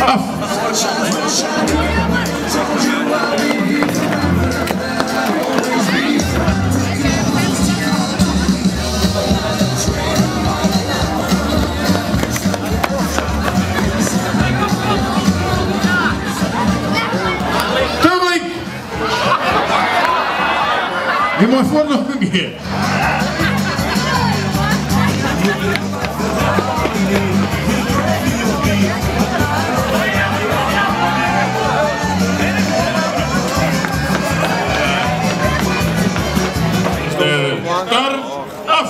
Af! Tagelyk! Je mei fuort noch in kear. De start af!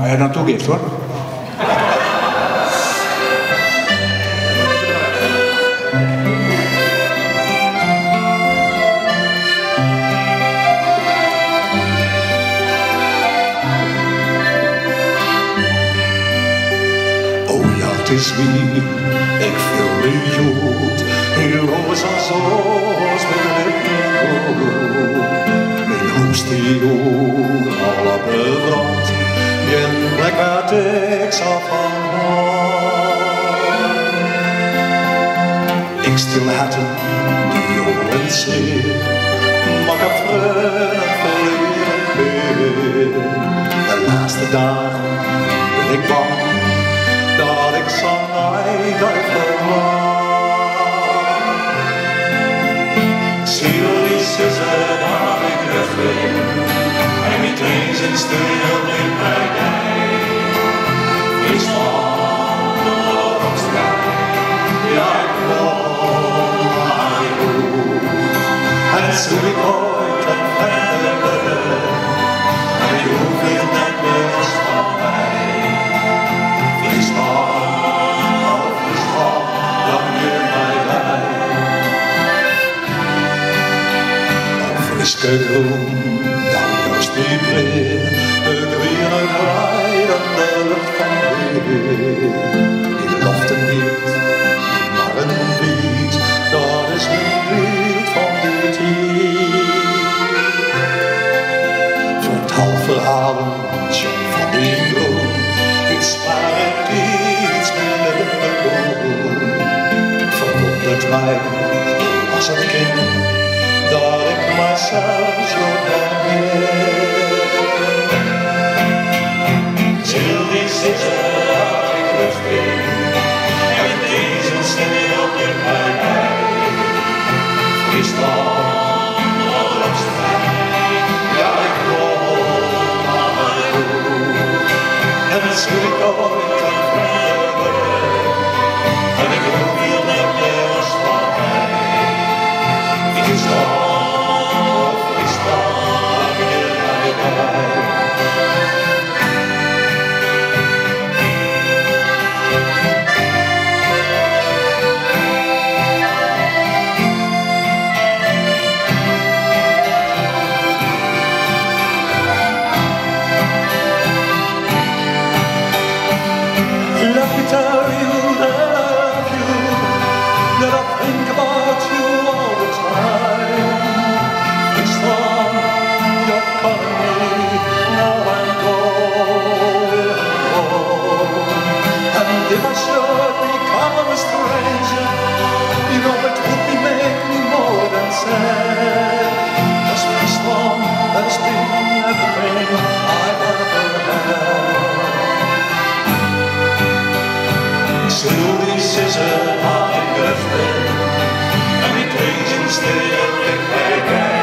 Hy hat dan toegift hoor. Oh ja, it is wier, ik fiel my hjoed hiel oars as oars bin ik goed. Myn hûs stiet oeral op 'e wrâld, gjin plek wêr't ik sa fan hâld. Ik stiel herten, die joen sear, mar ik haw freonen ferlear in pear. De lêste dagen bin ik bang dat ik sa nei dy ferlang. Sil dy sizze. stil lit my dy. Fryslân, do roppest my, ja ik kom nei hûs. En soe ik oait in frjemde wurde, en jo fielt net mear los fan my. Fryslân, oh Fryslân, langje nei dy. Op Fryske grûn, do joust my brea, de griene greiden en de lucht fan welear. Dyn loften wyld, dyn marren wiid, dat is myn byld fan dy tiid. Fertel ferhalen, sjong fan dyn grûn, út Spaarnetiid myn libbene grûn. Ferwûnderet my, hoe as it kin, dat ik mysels hjoed net ken. Sil dy sizze dat ik grutsk bin, en tinzen stil lit my dy. Fryslân, do roppest my, ja ik kom nei hûs. En soe ik oait in frjemde wurde, en de grûn fielt net mear los fan my. Fryslân, oh Fryslân, langje nei dy. Let me tell you that I love you, that I think about you all the time. Fryslân, you're calling me, now I'm going home. And if I should become a stranger, you know it would be make me more than sad. 'Cause Fryslân has been everything I've ever had. Sil dy sizze dat ik grutsk bin, en myn tinzen stil lit my dy.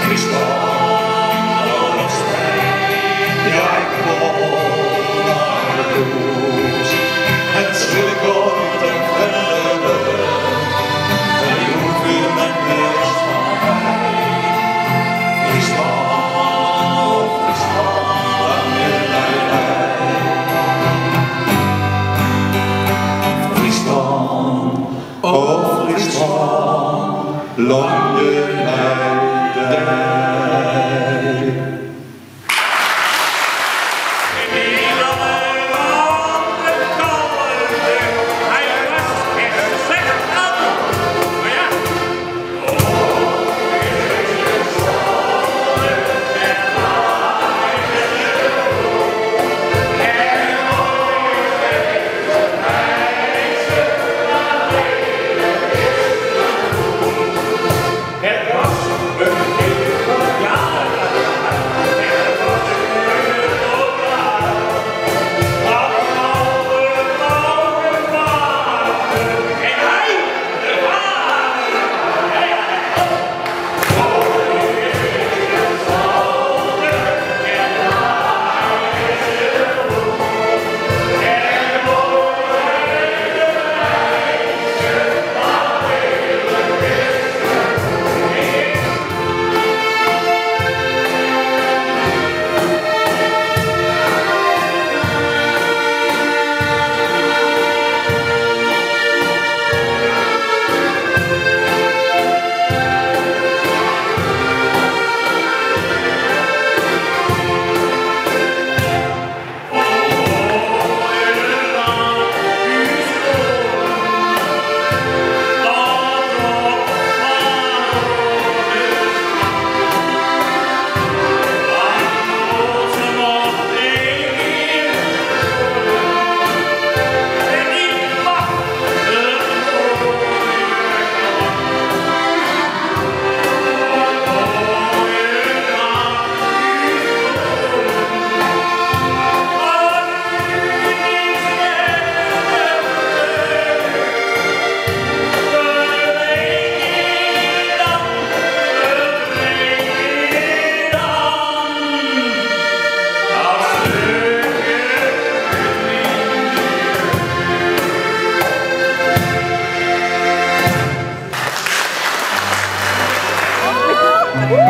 Fryslân, do roppest my, ja ik kom nei hûs. En soe ik oait in frjemde wurde, en de grûn fielt net mear los fan my. Fryslân, oh Fryslân, langje nei dy. Fryslân, oh Fryslân, langje nei dy. Het was een Oh ja,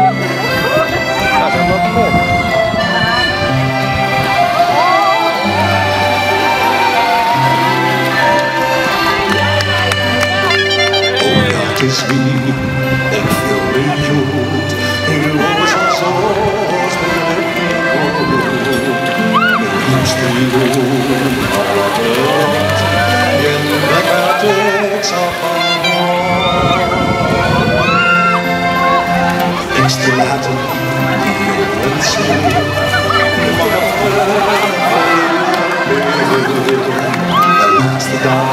het is wie, ik voel me goed. Heel zoals ben ik De laatste dag,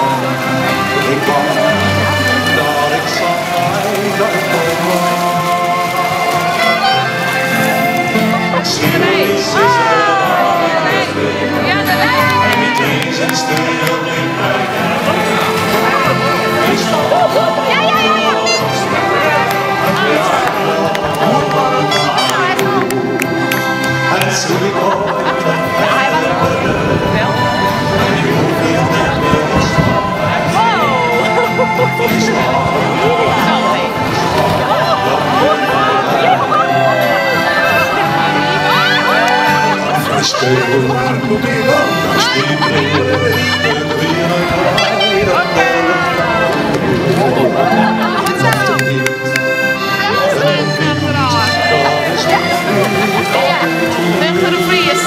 ik bang dat ik zal dat ik Weg voor de Vries.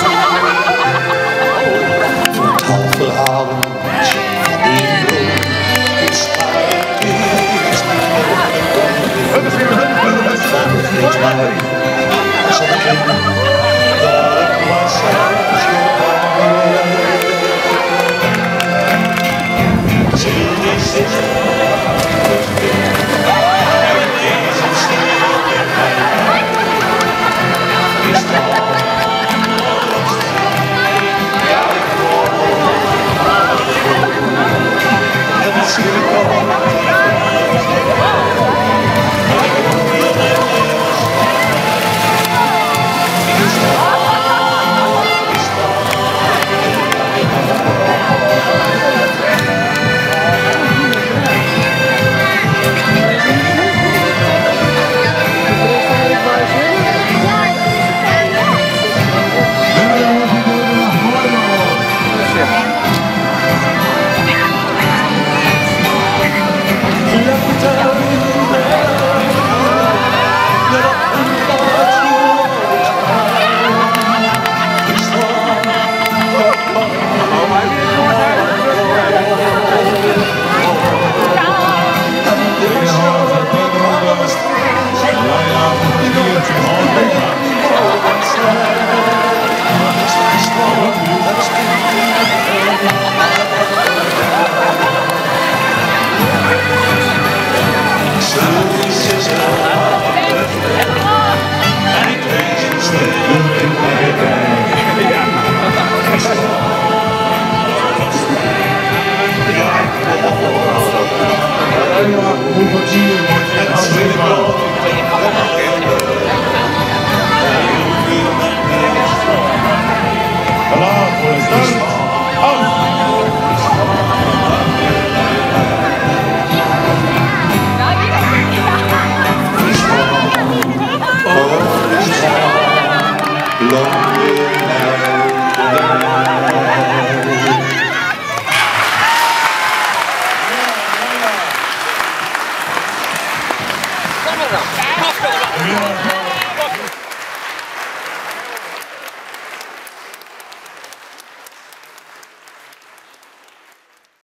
Klaar voor de start. Af! Lang.